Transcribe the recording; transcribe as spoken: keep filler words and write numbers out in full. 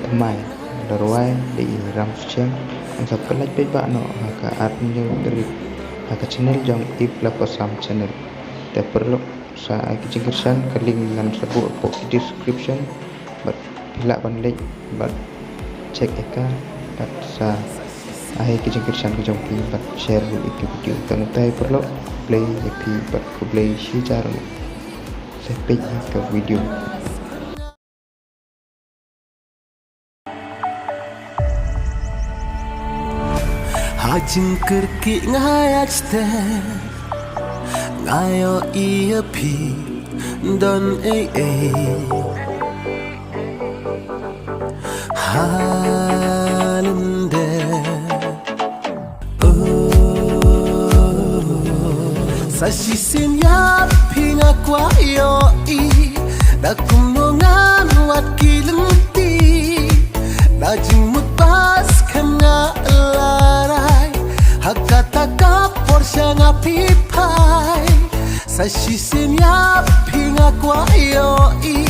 Thymmai, da rwai da i Ram Suchiang. Ngan sa pyllait paidbah noh ha ka arphew hynñiew tarik ha ka channel jong i Pla Kosam channel. Te paralok, sa ai ki jingkyrshan, ka link ngan sa buh hapoh ki description. Bad phi lah ban leit bad check ïa ka, bad sa ai ki jingkyrshan ka jong phi bad share ïa ki video. Tang utai paralok, khublei ïa phi bad khublei shihajar. Sa peit ïa ka video. Ha jingkyrkieh nga ïa step, nga ïohi ïa phi don ei ei ha lyndet. Oh, sa shisien ïa phi nga kwah ïohi, da kumno ngan wad ki lynti. Da jingmut ba skhem nga la rai, ha kata ka por sha nga phi phai. Sa shisien ïa phi nga kwah ïohi,